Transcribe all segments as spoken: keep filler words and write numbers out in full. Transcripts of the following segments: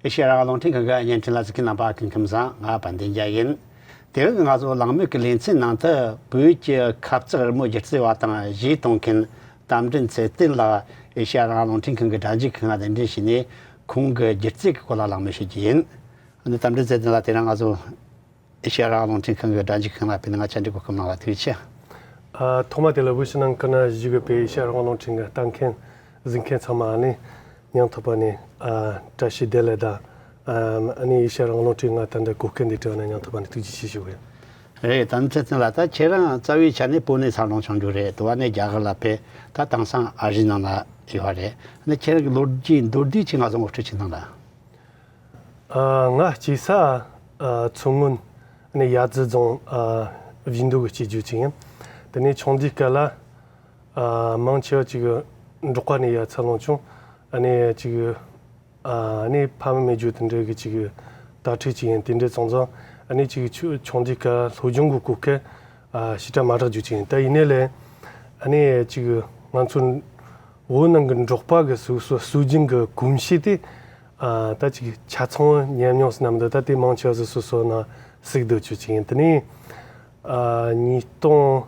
ཨེ་ཤེ་ཡ་རང་དབང་རླུང་འཕྲིན་ཁང་གི་བརྙན་འཕྲིན་ལ་གཟིགས་མཁན་རྣམ་པ་སྐུ་ཁམས་བཟང་། ང་དཔལ་ལྡན་རྒྱལ་ཡིན། དེ་རིང་ང་ཚོ་གླེང་མོལ་གྱི་ལེ་ཚན་ནང་དུ་བོད་ཀྱི་ཁ་བཙག་རི་མོ་སྒྱུ་རྩལ་བ་དང་གཞས་གཏོང་མཁན་རྟ་མགྲིན་ཚེ་བརྟན་ལགས་ཨེ་ཤེ་ཡ་རང་དབང་རླུང་འཕྲིན་ཁང་གི་སྒྲ་འཇུག་ཁང་ལ་གདན་འདྲེན་བྱས་ནས་ཁོང་གི་སྒྱུ་རྩལ་གྱི་སྐོར་ལ་གླེང་མོལ་བྱེད་རྒྱུ་ཡིན། ཨ་ནི་རྟ་མགྲིན་ཚེ་བརྟན་ལགས་དེ་རིང་ང་ཚོ་ཨེ་ཤེ་ཡ་རང་དབང་རླུང་འཕྲིན་ཁང་གི་སྒྲ་འཇུག་ཁང་ལ་ཕེབས་ནས་ང་བཅར་འདྲི་གོ་སྐབས་གནང་བ་ཐུགས་རྗེ་ཆེ། ཨ། ཐོག་མ་དེ་ལ་བོད་ཕྱི་ནང་ཀུན་ན་བཞུགས་ཡོད་པའི་ཨེ་ཤེ་ཡ་རང་དབང་རླུང་འཕྲིན་གྱི་ལྟ་མཁན་གཟིགས་མཁན་ཚང་མ་ཨ་ནི་སྙིང་ཐག་པ་ནས་ཨ་བཀྲ་ཤིས་བདེ་ལེགས་དང་། ཨ་ནི་ཨེ་ཤེ་ཡ་རང་དབང་རླུང་འཕྲིན་ང་ད་འདི་གོ་སྐབས་འདི་སྤྲད་པ་ན་སྙིང་ཐག་པ་ནས་ཐུགས་རྗེ་ཆེ་ཞུ་གི་ཡོད། རེད། ད་ནི་ཚེ་བརྟན་ལགས། ད་ཁྱེད་རང་རྩ་བའི་ཆ་ནས་བོད་ནས་འཚར་ལོངས་བྱུང་རྒྱུ་རེད། དེ་བ་ནས་རྒྱ་གར་ལ་ཕེབས། ད་དེང་སང་ཨ་རིའི་ནང་ལ་ཡོད་རེད། ཨ་ནི་ཁྱེད་རང་གི་ལོ་རྒྱུས་མདོར་བསྡུས་ཅིག་ང་ཚོ་ངོ་སྤྲོད་ཅིག་གནང་དང་། ཨ། ང་སྐྱེས་ས་ཨ་མཚོ་སྔོན་ནས་ཡ་རྫི་རྫོང་ཨ་བཞི་མདོ་གི་སྐྱེས་རྒྱུ་ཅིག་ཡིན། དེ་ནས་ཆུང་དུས་སྐབས་ལ་ཨ་མང་ཆེ་བ་ཅིག་འབྲོག་པ་ནས་ཡ་འཚར་ལོངས་བྱུང་། ཨ་ནི་ཅིག་ཨ་ནི་ཕ་མ་མེད་རྒྱུ་དེ་འདྲ་གི་ཅིག་དྭ་ཕྲུག་ཅིག་ཡིན། དེ་འདྲ་སོང་ཙང་ཨ་ནི་ཅིག་ཆུ་ཆུང་དུས་སྐབས་སློབ་སྦྱོང་གི་གོ་སྐབས་ཨ་ཞེ་དྲག་མ་རག་རྒྱུ་ཅིག་ཡིན། ད་ཡིན་ནའི་ལས་ཨ་ནི་ཅིག་ང་ཚོ་བོད་ནང་གི་འབྲོག་པ་གི་སོ་སོ་སྲོལ་རྒྱུན་གྱི་གོམས་གཤིས་དེ་ཨ་ད་ཅིག་ཆ་ཚང་ཉམས་མྱོང་ཟེར་ན་མི་འདུག་ད་དེ་མང་ཆེ་བ་ཟིག་སོ་སོ་ནང་གཟིགས་སྡོད་རྒྱུ་ཅིག་ཡིན། དེ་ནས་ཨ་ཉིས་སྟོང་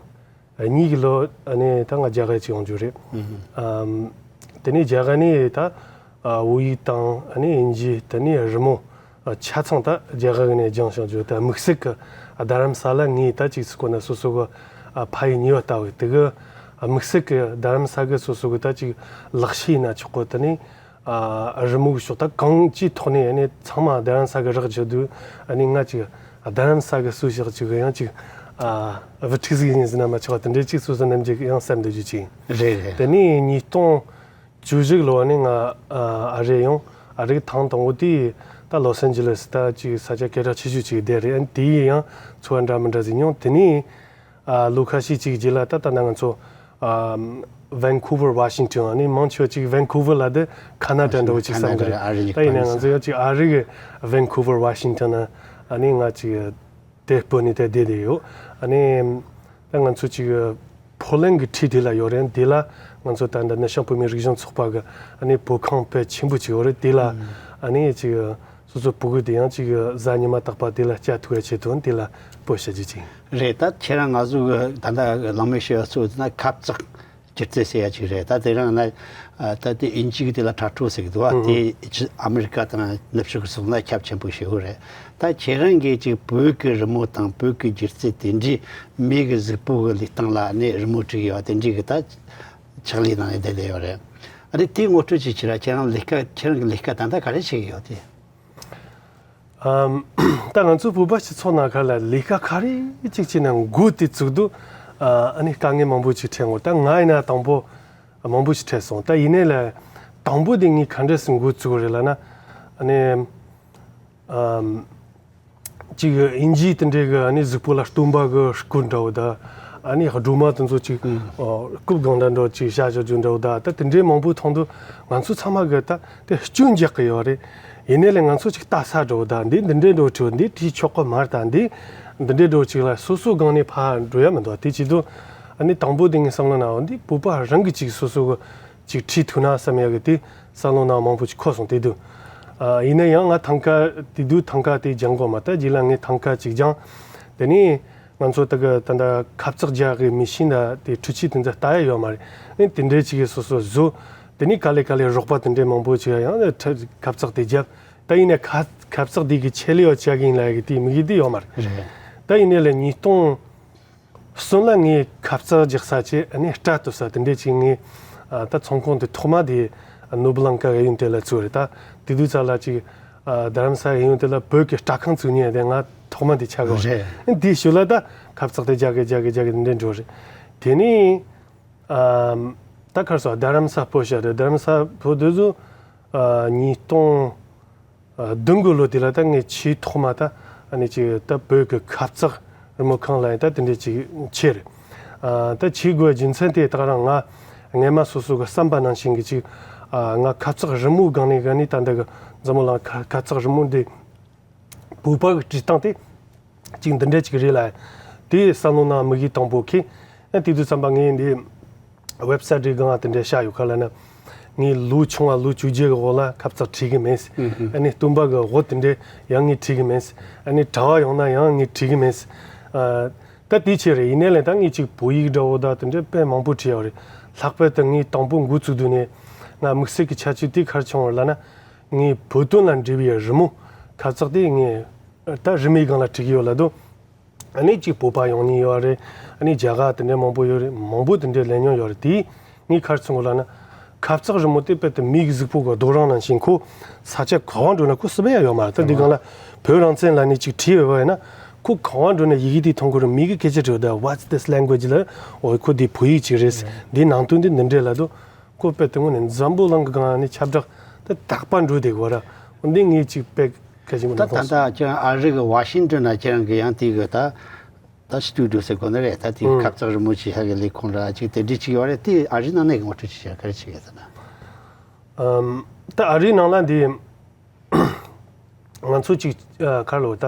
གཉིས་ཀྱི་ལོ་ཨ་ནི་ད་ང་རྒྱ་གར་ཅིག་ཡོང་རྒྱུ་རེད། ཨམ་དེ་ནས་རྒྱ་གར་ནས་ད་ཨ་བོད་ཡིག་དང་ཨ་ནི་དབྱིན་ཇི་དེ་ནས་རི་མོ་ཨ་ཆ་ཚང་ད་རྒྱ་གར་ནས་སྦྱངས་བྱུང་རྒྱུ། ད་དམིགས་བསལ་གྱི་ཨ་རྡ་རམ་ས་ལ་ངས་ད་ཅིག་ཟེར་གོ་ན་སོ་སོ་གི་ཨ་ཕ་ཡུལ་ཉེ་བ་ལྟ་བུ་དེ་གི་ཨ་དམིགས་བསལ་གྱི་རྡ་རམ་ས་གི་སོ་སོ་གི་ད་ཅིག་ལག་ཤེས་ཡིན་ན་ཆོག་གོ། དེ་ནས་ཨ་རི་མོ་གི་ཕྱོགས་ད་གང་ཅིའི་ཐོག་ནས་ཨ་ནི་ཚང་མ་རྡ་རམ་ས་གི་རག་བཅུག་དུས་ཨ་ནི་ང་ཅིག་རྡ་རམ་ས་གི་སུ་ཞིག་ཅིག་ཡང་ཅིག་ཨ་བུ་ཕྲུག་ཟིག་ཡིན་ཟེར་ན་མ་ཆོག་པ་དེ་འདྲའི་ཅིག་སོ་སོ་ནམ་ཅིག་ཡང་བསམ་འདོད་རྒྱུ་ཅིག་ཡིན། རེད་རེད། དེ་ནས་ཉིས་སྟོང་བཅུ་བཞི་ལོ་ནས་ང་ཨ་རི་ཡོང་། ཨ་རི་ཐེངས་དང་པོ་དེ་ད་ལོས་ཨན་ཇི་ལེས་ད་ཅིག་ས་ཆ་སྐད་གྲགས་ཆེ་ཤོས་ཅིག་བསྡད་རེད། ཨ་ནི་དེ་ཡང་འཚོ་བ་འདྲ་མི་འདྲ་ཟིག་མྱོང་། དེ་ནས་ཨ་ལོ་ཁ་ཤས་ཅིག་རྗེས་ལ་ད་ད་ནང་ང་ཚོ་ཨ་ཝན་ཁུ་ཝར་ཝ་ཤིང་ཊོན། ཨ་ནི་མང་ཆེ་བ་ཅིག་ཝན་ཁུ་ཝར་ལ་དེ་ཁ་ན་ཌ་འདྲ་བོ་ཅིག་བསམ་གི་རེད། ཨ་རི་ནས་ད་ཡིན་ན་ང་ཚོ་ཡང་ཅིག་ཨ་རི་གི་ཝན་ཁུ་ཝར་ཝ་ཤིང་ཊོན་ན་ཨ་ནི་ང་ཅིག་དེ་སྤོ་ནས་དེ་བསྡད་དེ་ཡོད། ཨ་ནི་ད་ང་ཚོ་ཅིག་ཕོ་ལན་གི་འཁྲིས་དེ་ལ་ཡོད་རེད། དེ་ལ་ང་ཚོ་ད་ལྟ་ནུབ་བྱང་བོད་མིའི་རིག་གཞུང་ཚོགས་པ་གི་ཨ་ནི་བོད་ཁང་དཔེ་ཆེན་པོ་ཅིག་ཡོད་རེད། དེ་ལ་ཨ་ནི་ཅིག་སོ་སོ་ཕྲུ་གུ་དེ་ཡང་ཅིག་གཟའ་ཉི་མ་རྟག་པར་དེ་ལ་བསྐྱལ་ཐུབ་ཡ་ཆེད་དུ་དེ་ལ་སྤོ་བྱ་རྒྱུ་ཅིག་ཡིན། རེད། ད་ཁྱེད་རང་ང་ཚོ་གི་ད་ལྟ་གླེང་མོལ་བྱེད་ཡ་གཙོ་བོ་དེ་ན་ཁ་བཙག་སྒྱུ་རྩལ་ཟེར་ཡ་ཅིག་རེད། ད་དེ་རིང་ན་ཨ་ད་དེ་དབྱིན་ཇི་གི་དེ་ལ་ཊ་ཊུ་ཟེར་གི་འདུག་བ། དེ་ཨ་མི་རི་ཀ་དང་ནུབ་ཕྱོགས་ཀྱི་སོགས་ན་ཁྱབ་ཆེན་པོ་ཞེ་པོ་རེད། ད་ཁྱེད་རང་གིས་ཅིག་བོད་ཀྱི་རི་མོ་དང་བོད་ཀྱི་སྒྱུ་རྩལ་དེ་འདྲའི་མི་གི་གཟུགས་པོ་གི་ལུས་སྟེང་ལ་ནི་རི་མོ་བྲིས་ཡོད་དེ་འདྲའི་གི་ད་ཕྱག་ལས་གནང་ནས་བསྡད་བསྡད་ཡོད་རེད། ཨ་ནི་དེའི་ངོ་སྤྲོད་ཅིག་བྱེད་ར། ཁྱེད་རང་ལས་ཀ་ཁྱེད་རང་གི་ལས་ཀ་ད་ལྟ་ག་རེ་བྱེད་ཀྱི་ཡོད་དེ། ཨམ། ད་ང་ཚོ་བོད་པ་སྤྱི་ཚོགས་ནང་ཁ་ལ་ལས་ཀ་ག་རེ་གཅིག་བྱས་ན་འགོ་དེ་བཙུགས་དུས་ཨ་ནི་དཀའ་ངལ་མང་པོ་ཅིག་འཕྲད་འོང་། ད་ང་ཡིན་ན་དང་པོ་མང་པོ་ཞིག་འཕྲད་སོང་། ད་ཡིན་ནའི་ལ་དང་པོ་དེ་ངས་ག་འདྲ་སེ་འགོ་བཙུགས་རེད་ལབ་ན། ཨ་ནི་ཨམ། ཅིག་དབྱིན་ཇིའི་དེ་འདྲའི་གི་ཨ་ནི་གཟུགས་པོ་ལ་སྟོན་པ་གི་སྐུ་འདྲ་བོ་ད། ཨ་ནི་སྒྲོལ་མ་དེ་ཚོ་ཅིག་ཨ་སྐུ་གང་འདྲ་འདྲ་ཅིག་བཞག་བཞག་རྒྱུ་འདྲ་བོ་ད། ད་དེ་འདྲའི་མང་པོ་མཐོང་དུས་ང་ཚོ་ཚང་མ་གི་ད་དེ་སྐྱོན་རྒྱག་གི་ཡོད་རེད། ཡིན་ནའི་ལས་ང་ཚོ་ཅིག་ལྟ་ས་འདྲ་བོ་ད། འདི་འདི་འདྲའི་འདྲ་བོ་བྲིས་པ་འདི་བྲིས་ཆོག་གི་མ་རེད། ད་འདི་འདི་འདྲའི་འདྲ་བོ་ཅིག་ལ་སོ་སོ་སྒང་ནས་ཕར་འགྲོ་ཡ་མི་འདུག་དེ་བྱེད་དུས་ཨ་ནི་དང་པོ་དེ་ངས་བསམ་བློ་ནང་འདི་བོད་པ་རང་གི་ཅིག་སོ་སོ་གི་ཅིག་བྲིས་ཐུབ་ན་བསམ་ཡ་གི་དེ་བསམ་བློ་ནང་མང་པོ་ཅིག་འཁོར་སོང་། དེ་དུས་ཨ་ཡིན་ན་ཡང་ང་ཐང་ཀ་དེ་དུས་ཐང་ཀ་དེ་སྦྱང་གོ་མ། ད་རྗེས་ལ་ངས་ཐང་ཀ་ཅིག་སྦྱངས། དེ་ནས་ང་ཚོ་ད་གི་ད་ལྟ་ཁ་བཙག་རྒྱག་གི་མི་ཤིན་ད་དེ་འཕྲུལ་ཆས་དེ་ཚོ་ལྟ་ཡ་ཡོད་མ་རེད། ཨེ་དེ་འདྲའི་ཅིག་གི་སོ་སོ་བཟོ། དེ་ནས་ག་ལེ་ག་ལེ་རོགས་པ་དེ་འདྲའི་མང་པོ་ཅིག་ཡང་ཁ་བཙག་དེ་བརྒྱབ། ད་ཡིན་ན་ཁ་ཁ་བཙག་དེ་གི་ཆེད་ལས་ཡོད་ཅག་ཡིན་ལ་གི་དེ་དམིགས་ཡུལ་དེ་ཡོད་མ་རེད། རེད། ད་ཡིན་ནའི་ལས་ཉིས་སྟོང་གསུམ་ལ་ངས་ཁ་བཙག་རྒྱག་ས་ཆེ་ཨ་ནི་སྐྲ་གཏོད་ས་དེ་འདྲས་ཅིག་ངས་ཨ་ད་ཚོང་ཁང་དེ་ཐོག་མ་དེ་ནོ་བྷི་ལང་ཀ་གཡས་གཡོན་དེ་ལ་བཙུགས་རེད། ད་དེ་དུས་ཙ་ལ་ཅིག་ཨ་རྡ་རམ་ས་གཡས་གཡོན་དེ་ལ་བོད་ཀྱི་སྐྲ་ཁང་བཙུགས་མཁན་དེ་ང་ཐོག་མ་དེ་ཆགས་གོ། རེད། དེའི་ཤུལ་ལ་ད་ཁ་བཙག་དེ་རྒྱག་གི་རྒྱག་གི་རྒྱག་གི་དེ་འདྲས་འགྲོ་རེད། དེ་ནས་ཨ་ད་ག་རེ་ཟེར་རྡ་རམ་ས་སྤོ་བྱས་རེད། རྡ་རམ་ས་སྤོ་དུས་ཚོད་ཨ་ཉིས་སྟོང་བདུན་གི་ལོ་དེ་ལ་ད་ངས་ཆེས་ཐོག་མ་ད་ཨ་ནི་ཅིག་ད་བོད་ཀྱི་ཁ་བཙག་རི་མོ་ཁང་ལ་ཡང་ད་དེ་འདྲས་ཅིག་ཕྱེས་རེད། ཨ་ད་ཕྱེ་དགོས་རྒྱུ་མཚན་དེ་ད་རང་ང་སྔས་མ་སོ་སོ་གི་བསམ་པ་ནང་བཞིན་གྱི་ཅིག་ཨ་ང་ཁ་བཙག་རི་མོའི་སྒང་ནས་ག་ནས་ད་འདི་གི་འཛམ་བུ་གླིང་ཁ་ཁ་བཙག་རི་མོ་འདི་བོད་པ་གི་བྲིས་སྟངས་དེ་ཅིག་འདི་འདྲས་ཅིག་རེད་ལ། དེ་བསམ་བློ་ནང་དམིགས་ཡུལ་དང་པོ་ཁེ། ཨ་དེ་དུས་ཙམ་པ་ངས་འདི་ཝེབ་སའིཊ་རེ་སྒང་དེ་འདྲས་བཞག་ཡོད་ཁ་ལ་ན། ངས་ལོ་ཆུང་བ་ལོ་བཅོ་བརྒྱད་གི་འོག་ལ་ཁ་བཙག་ཁྲིད་གི་མེད། ཨ་ནི་སྟོན་པ་གི་འོ་དེ་འདྲས་ཡང་ངས་ཁྲིད་གི་མེད། ཨ་ནི་གྲྭ་བ་ཡོང་ན་ཡང་ངས་ཁྲིད་གི་མེད། ཨ། ད་དེ་ཆེ་རེད། ཡིན་ནའི་ལས་ད་ངས་ཅིག་བོད་ཡིག་འདྲ་བོ་ད་དེ་འདྲས་དཔེ་མང་པོ་ཁྲིད་ཡོད་རེད། ལྷག་པར་དུ་ངས་དང་པོ་འགོ་བཙུགས་དུས་ནས་ང་དམིགས་བསལ་གྱི་ཁྱད་ཆོས་དེ་ག་རེ་བྱུང་བ་རེད་ལབ་ན། ངས་བོད་དོན་ལ་འབྲེལ་བའི་རི་མོ་ཁ་བཙག་དེ་ངས་ད་རི་མོའི་སྒང་ལ་བྲིས་ཀྱི་ཡོད་ལབ་དུས། ཨ་ནི་གཅིག་བོད་པ་ཡོང་མྱོང་ཡོད་རེད། ཨ་ནི་རྒྱ་གར་དེ་འདྲའི་མང་པོ་ཡོད་རེད། མང་པོ་དེ་འདྲའི་ལེན་མྱོང་ཡོད་རེད། དེས་ངས་ག་རེ་གསུང་གི་ལབ་ན། ཁ་བཙག་རི་མོ་དེ་དཔེ་དེ་མི་གི་གཟུགས་པོ་གི་རྡོ་རིང་ནང་བཞིན་ཁོ་ས་ཆ་གང་བ་འགྲོ་ན་ཁོ་སུ་བས་ཡ་ཡོད་མ་རེད། ད་འདི་སྒང་ལ་བོད་རང་བཙན་ལབ་ནས་ཅིག་བྲིས་ཡོད་པ་ཡིན་ན། ཁོ་གང་བ་འགྲོ་ན་ཡི་གེ་དེ་མཐོང་གི་རེད། མི་གི་སྐད་ཆ་དྲིས་པ་དང་What's this language ལབ། འོ་ཁོ་འདི་བོད་ཡིག་ཅིག་རེད། འདིའི་ནང་དོན་འདི་འདི་འདྲས་ལབ་དུས། ཁོ་དཔེ་དེ་ངོ་ནས་འཛམ་བུ་གླིང་གི་སྒང་ནས་ཁྱབ་བསྒྲགས་དེ་དག་པ་འགྲོ་བསྡད་དགོས་ར། འདི་ངས་ཅིག་དཔེ་ག་ཅིག་མི་ད་ད་མཐོང་སོང་། ལྟ་ཁྱེད་རང་ཨ་རི་གི་ཝ་ཤིང་ཏོན་ན་ཁྱེད་རང་གི་ཡང་དེ་གི་ད་ད་སི་ཊུ་ཌི་ཡོ་ཟེར་དགོས་ནི་རེད། ད་དེ་གི་ཨུ། ཁ་བཙག་རི་མོ་ཅིག་ཧ་གི་ལས་ཁུངས་ར་ཅིག་དེ་འདྲས་ཅིག་ཡོད་རེད། དེ་ཨ་རི་ནང་ནས་གི་ངོ་སྤྲོད་ཅིག་བྱ་ག་རེ་ཅིག་ཡོད་ད་ན། ཨམ། ད་ཨ་རིའི་ནང་ལ་འདི་ང་ཚོ་ཅིག་ཨ་ག་རེ་ལབ་ད།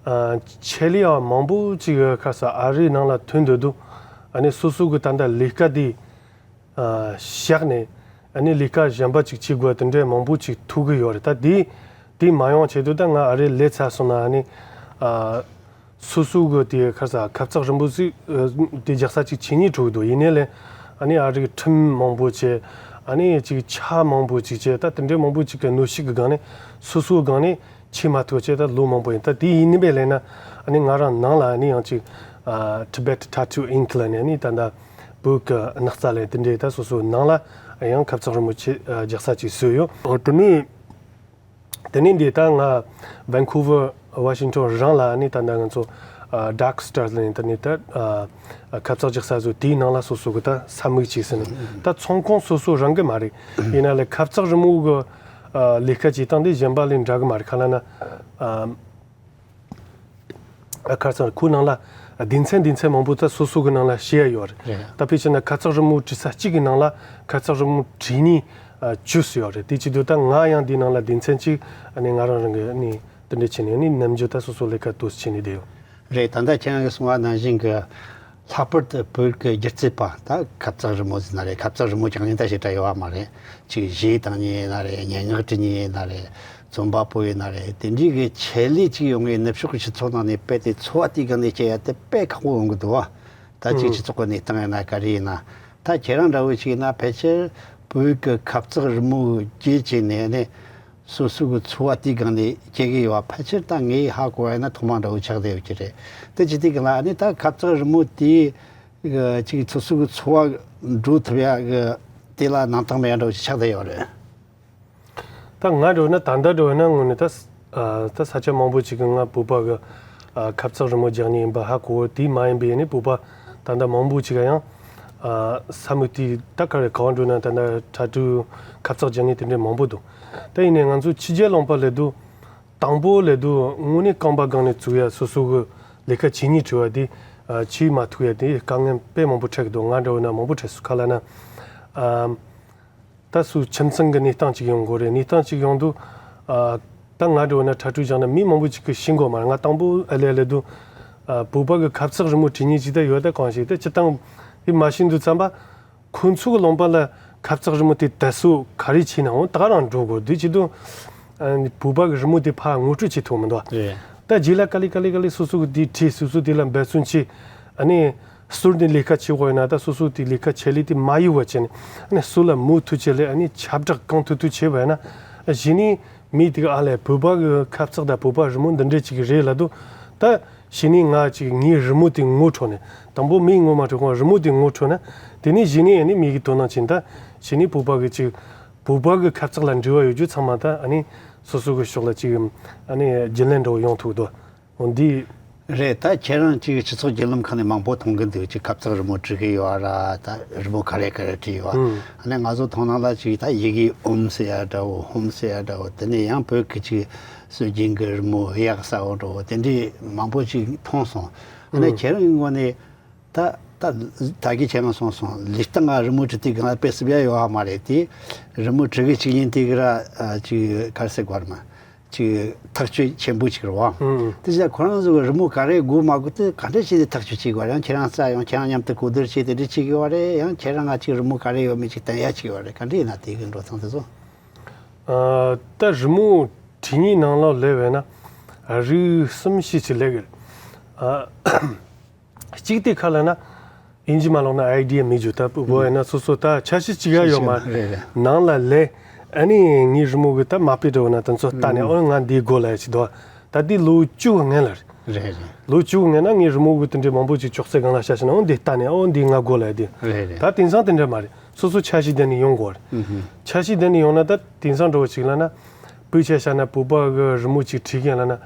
ཨ་ཆེད་ལས་ཡག་མང་པོ་ཅིག་ག་རེ་ཟེར་ཨ་རིའི་ནང་ལ་ཐོན་འདོད་འདུག་ཨ་ནི་སོ་སོ་གི་ད་ལྟ་ལས་ཀ་འདི་ཨ་བཞག་ནས་ཨ་ནི་ལས་ཀ་གཞན་པ་ཅིག་བྱེད་དགོས་དེ་འདྲའི་མང་པོ་ཅིག་ཐུག་གི་ཡོད་རེད། ད་འདི་འདི་མ་ཡོང་ཆེད་དུ་ད་ང་ཨ་རི་སླེབས་ཚར་སོང་ན་ཨ་ནི་ཨ། སོ་སོ་གི་དེ་ག་རེ་ཟེར་ཁ་བཙག་རི་མོ་ཟིག་ཨ་དེ་རྒྱག་ས་ཅིག་བྱེད་སྙིང་བྲོ་གི་འདུག་ཡིན་ནའི་ལས་ཨ་ནི་ཨ་རིའི་ཁྲིམས་མང་པོ་བྱས། ཨ་ནི་ཅིག་ཆ་མང་པོ་ཅིག་བྱས། ད་དེ་འདྲའི་མང་པོ་ཅིག་གི་གནོན་ཤུགས་ཀྱི་སྒང་ནས་སོ་སོའི་སྒང་ནས་བྱེད་མ་ཐུབ་བྱས། ད་ལོ་མང་པོ་ཡིན། ད་དེ་ཡིན་ནི་བས་ལས་ན་ཨ་ནི་ང་རང་ནང་ལ་ཨ་ནི་ཡང་ཅིག་ཨ་Tibet Tattoo Ink ལབ་ནས་ཨ་ནི་ད་ལྟ་བོད་ཀྱི་སྣག་ཚ་ལས་དེ་འདྲའི་ད་སོ་སོའི་ནང་ལ་ཡང་ཁ་བཙག་རི་མོ་བྱེད་ཨ་རྒྱག་ས་ཅིག་བཟོས་ཡོད། འོ་དེ་ནས། དེ་ནས་འདི་ད་ང་Vancouver Washington རང་ལ་ནི་ད་ལྟ་ང་ཚོ་ཨ་Dark Stars ལ་ནི་ད་ནི་ད་ཨ་ཁ་བཙག་རྒྱག་ས་བཟོ་དེའི་ནང་ལ་སོ་སོ་གི་ད་ས་མིག་ཅིག་ཟིན་ནས་ད་ཚོང་ཁང་སོ་སོ་རང་གི་མ་རེད། ཡིན་ན་ལས་ཁ་བཙག་རི་མོ་གི་ཨ་ལས་ཀ་བྱེད་སྟངས་དེ་གཞན་པ་ལས་འདྲ་གི་མ་རེད། ག་ལ་ན་ཨ། ཨ་ཁ་སང་ཁོའི་ནང་ལ་སྡེ་ཚན་སྡེ་ཚན་མང་པོ་ད་སོ་སོ་གི་ནང་ལ་བཤད་ཡ་ཡོད་རེད། རེད། ད་དཔེ་བྱས་ན་ཁ་བཙག་རི་མོ་བྲིས་ས་གཅིག་གི་ནང་ལ་ཁ་བཙག་རི་མོ་བྲིས་ནི་ཨ་བཅུ་ཙམ་ཡོད་རེད། དེ་བྱེད་དུས་ད་ང་ཡང་འདིའི་ནང་ལ་སྡེ་ཚན་གཅིག་ཨ་ནི་ང་རང་རང་གི་ཨ་ནི་དེ་འདྲ་བྱས་ནས་ཨ་ནི་ནམ་རྒྱུན་ད་སོ་སོ་ལས་ཀ་དུ་བྱས་ནས་བསྡད་ཡོད། རེད། ད་ལྟ་ཁྱེད་རང་གིས་གསུངས་པ་ནང་བཞིན་གི་ལྷག་པར་དུ་བོད་ཀྱི་སྒྱུ་རྩལ་པ་ད་ཁ་བཙག་རི་མོ་ཟེར་ན་རེད། ཁ་བཙག་རི་མོ་རྒྱག་ནི་ད་ཞེ་དྲག་ཡོད་པ་མ་རེད། ཅིག་གཞས་བཏང་མཁན་ཡིན་ན་རེད། སྙན་ངག་འབྲི་མཁན་ཡིན་ན་རེད། རྩོམ་པ་པོ་ཡིན་ན་རེད། དེ་འདྲའི་གི་ཆེད་ལས་ཅིག་ཡོང་ངེས་ནུབ་ཕྱོགས་ཀྱི་སྤྱི་ཚོགས་ནང་ནས་དཔེ་དེ་འཚོ་བ་དེའི་སྒང་ནས་སྐྱེལ་ཡ་དེ་དཔེ་ཁག་པོ་ཡོང་གི་འདུག་བ། ད་ཅིག་ཨུ་སྤྱི་ཚོགས་ཀྱི་གནས་སྟངས་ཡིན་ན་ག་རེ་ཡིན་ན། ད་ཁྱེད་རང་འདྲ་བོ་ཅིག་ཡིན་ན་ཕལ་ཆེར་བོད་ཀྱི་ཁ་བཙག་རི་མོ་རྒྱུད་ཅིག་ནས་ནི་སོ་སོ་གི་འཚོ་བ་དེའི་སྒང་ནས་སྐྱེལ་གི་ཡོད་པ་ཕལ་ཆེར་ད་ངས་ཧ་གོ་བ་ཡིན་ན་ཐོག་མ་འདྲ་བོ་ཆགས་བསྡད་ཡོད་ཀྱི་རེད། དེ་ཅི་སྟེ་གི་ལ་ཨ་ནི་ད་ཁ་བཙག་རི་མོ་དེ་གི་ཅིག་སོ་སོ་གི་འཚོ་བ་འགྲོ་ཐུབ་ཡ་གི་དེ་ལ་སྣང་དག་མེད་ཡ་འདྲ་བོ་ཞིག་ཆགས་བསྡད་ཡོད་རེད། ད་ང་འདྲ་བོ་ན་ད་ལྟ་འདྲ་བོ་ན་དངོས་ནས་ད་ས་ཨ་ད་ས་ཆ་མང་པོ་ཅིག་གི་ང་བོད་པ་གི་ཨ་ཁ་བཙག་རི་མོ་རྒྱག་མཁན་ཡིན་པ་ཧ་གོ། དེ་མ་ཡིན་པའི་ཡིན་ནའི་བོད་པ་ད་ལྟ་མང་པོ་ཅིག་ག་ཡང་ཨ་ས་མིག་དེ་ད་ག་རེ་ག་བ་འགྲོ་ན་ད་ལྟ་ཁྲ་ཊུ་ཁ་བཙག་རྒྱག་མཁན་དེ་འདྲའི་མང་པོ་འདུག་ད་ཡིན་ནའི་ང་ཚོ་ཕྱི་རྒྱལ་ལུང་པ་སླེབས་དུས་དང་པོ་སླེབས་དུས་དངོས་གནས་རྐང་པ་སྒང་ནས་བཙུགས་ཡ་སོ་སོ་གི་ལས་ཀ་བྱེད་སྙིང་བྲོ་བ་དེ་ཨ་བྱེད་མ་ཐུབ་ཡ་དེ་དཀའ་ངལ་དཔེ་མང་པོ་འཕྲད་ཀྱི་འདུག་ང་འདྲ་བོ་ན་མང་པོ་འཕྲད་སོང་། ག་ལ་ན་ཨ། ད་སུ་ཁྱིམ་ཚང་གི་གནས་སྟངས་ཅིག་ཡོང་དགོས་རེད། གནས་སྟངས་ཅིག་ཡོང་དུས་ཨ་ད་ང་འདྲ་བོ་ན་ཁྲ་ཊུ་བཞག་ན་མི་མང་པོ་ཅིག་གིས་ཤེས་གོ་མ་རེད། ང་དང་པོ་ཨ་ལེ་ཨ་ལེ་དུས་ཨ་བོད་པ་གི་ཁ་བཙག་རི་མོ་བྲིས་མཁན་ཅིག་ད་ཡོད། ད་གང་ཞིག་ད་སྤྱིར་བཏང་དེ་མ་ཤེས་དུས་ཙམ་པ་ཁོ་ཚོ་གི་ལུང་པ་ལ་ཁ་བཙག་རི་མོ་དེ་དར་སྲོལ་ག་རེ་ཕྱིན་ནའང་ད་ག་རང་འགྲོ་དགོས། དེ་བྱེད་དུས་ཨ་བོད་པ་གི་རི་མོ་དེ་ཕར་ངོ་སྤྲོད་བྱེད་ཐུབ་མི་འདུག་རེད། ད་རྗེས་ལ་ག་ལེ་ག་ལེ་ག་ལེ་སོ་སོ་གི་དེ་བྲིས། སོ་སོ་དེ་ལ་འབད་བརྩོན་བྱས། ཨ་ནི་སྲོལ་འདི་ལས་ཀ་བྱེད་དགོས་ཡིན་ན་ད་སོ་སོ་དེ་ལས་ཀ་ཆེད་ལས་དེ་མ་ཡུལ་བ་བྱས་ནས་ཨ་ནི་སྲོལ་ལ་མོས་མཐུན་བྱས་ལས་ཨ་ནི་ཁྱབ་བསྒྲགས་གང་ཐུབ་ཐུབ་བྱས་པ་ཡིན་ན་གཞི་ནས་མི་དེ་ག་ཨ་ལས་བོད་པ་གི་ཁ་བཙག་དང་བོད་པ་རི་མོ་འདི་འདྲས་ཅིག་རེད་ལབ་དུས་ད་གཞི་ནས་ང་ཅིག་ངའི་རི་མོ་དེ་ངོ་འཕྲོད་ནས་དང་པོ་མིའི་ངོ་མ་འཕྲོད་གོང་རི་མོ་དེ་ངོ་འཕྲོད་ན་དེ་ནས་གཞི་ནས་ཨ་ནི་མི་གི་དོ་སྣང་བྱས་ནས་ད་གཞི་ནས་བོད་པ་གི་ཅིག་བོད་པ་གི་ཁ་བཙག་ལ་འབྲེལ་བ་ཡོད་རྒྱུ་ཚང་མ་ད་ཨ་ནི་སོ་སོ་གི་ཕྱོགས་ལ་ཅིག་ཨ་ནི་རྒྱུན་ལྡན་འདྲ་བོ་ཡོང་ཐུབ་འདུག་འོ་འདི། རེད། ད་ཁྱེད་རང་ཅིག་སྤྱི་ཚོགས་བརྒྱུད་ལམ་ཁག་ནས་མང་པོ་མཐོང་གི་འདུག་ཅིག་ཁ་བཙག་རི་མོ་འབྲི་གི་ཡོད་ར། ད་རི་མོ་ག་རེ་ག་རེ་བྲིས་ཡོད། ཨུམ། ཨ་ནི་ང་ཚོ་མཐོང་སྣང་ལ་ཅིག་ད་ཡི་གེ་ཨོམ་ཟེར་ཡ་འདྲ་བོ་ཧོམ་ཟེར་ཡ་འདྲ་བོ་དེ་ནས་ཡང་བོད་ཀྱི་ཅིག་སྲོལ་རྒྱུན་གྱི་རི་མོ་གཡག་ཟ་འོ་འདྲ་བོ་དེ་འདྲས་མང་པོ་ཅིག་མཐོང་སོང་། ཨ་ནི་ཨུམ། ཁྱེད་རང་གི་ངོས་ནས་ད་ད་ད་གིན་ཁྱེད་རང་གསུངས་སོང་། ལུས་སྟེང་ང་རི་མོ་བྲིས་དུས་སྒང་ལ་དཔེ་སྲིད་ཡ་ཡོད་ཨ་མ་རེད་དེ། རི་མོ་བྲི་གི་ཅིག་ཡིན་དེ་གི་ར་ཅིག་ག་རེ་ཟེར་དགོས་རེད་མ། ཅིག་ཐག་གཅོད་ཆེན་པོ་ཅིག་རེད་བ། ཨང་། དེ་བཞིན་ཁོ་རང་ཚོ་གི་རི་མོ་ག་རེ་དགོས་མ་དགོས་དེ་ག་འདྲ་བྱས་ཏེ་ཐག་གཅོད་བྱེད་དགོས་རེད། ཡང་ཁྱེད་རང་རྩ་ཡང་ཁྱེད་རང་མཉམ་དུ་གོ་བསྡུར་བྱས་དེ་འདྲ་བྱེད་དགོས་པ་རེད། ཡང་ཁྱེད་རང་ང་ཅིག་རི་མོ་ག་རེ་ཡོད་མེད་ཅིག་བསྟན་ཡ་བྱེད་དགོས་རེད། ག་འདྲ་ཡིན་ན་དེ་གི་འགྲོ་སྟངས་དེ་ཚོ། ཨ། ད་རི་མོ་བྲིས་ནས་ནང་ལ་སླེབས་པས་ན་རིགས་གསུམ་བཞི་ཅིག་སླེབས་གི་རེད། ཨ། གཅིག་དེ་ག་རེ་ལབ་ན། ཨིན་ཇི་མ་ལོག་ན་ཨའི་ཌི་ཡ་མེད་རྒྱུ། ད་བོད་ཡིན་ན་སོ་སོ་ད་འཆར་གཞི་གཅིག་ཡ་ཡོད་མ་རེད། རེད་རེད། ནང་ལ་སླེབས། ཨ་ནི་ངའི་རི་མོ་གི་ད་མ་དཔེ་འདྲ་བོ་ན་དེ་ཚོ་ལྟ་ནས། ཨང་། ཨོ་ང་འདི་དགོས་ལབ་ཡ་ཅིག་འདུག་ད་འདི་ལོ་བཅུ་གི་སྔོན་ལ་རེད། རེད་རེད། ལོ་བཅུ་གི་སྔོན་ན་ངའི་རི་མོ་གི་དེ་འདྲའི་མང་པོ་ཅིག་ཅོག་ཙེ་སྒང་ལ་བཞག་བཞག་ན། ཨོ་འདི་ལྟ་ནས། ཨོ་འདི་ང་དགོས་ལབ་ཡ་དེ། རེད་རེད། ད་དེང་སང་དེ་འདྲ་མ་རེད། སོ་སོ་འཆར་གཞི་ལྡན་ནས་ཡོང་དགོས་རེད། ཨུ་ཧུ། འཆར་གཞི་ལྡན་ནས་ཡོང་ན་ད་དེང་སང་འདྲ་བོ་ཅིག་ལབ་ན། སྤུས་ཆ་བཞག་ན་བོད་པ་གི་རི་མོ་ཅིག་བྲིས་མཁན་ལབ་ན།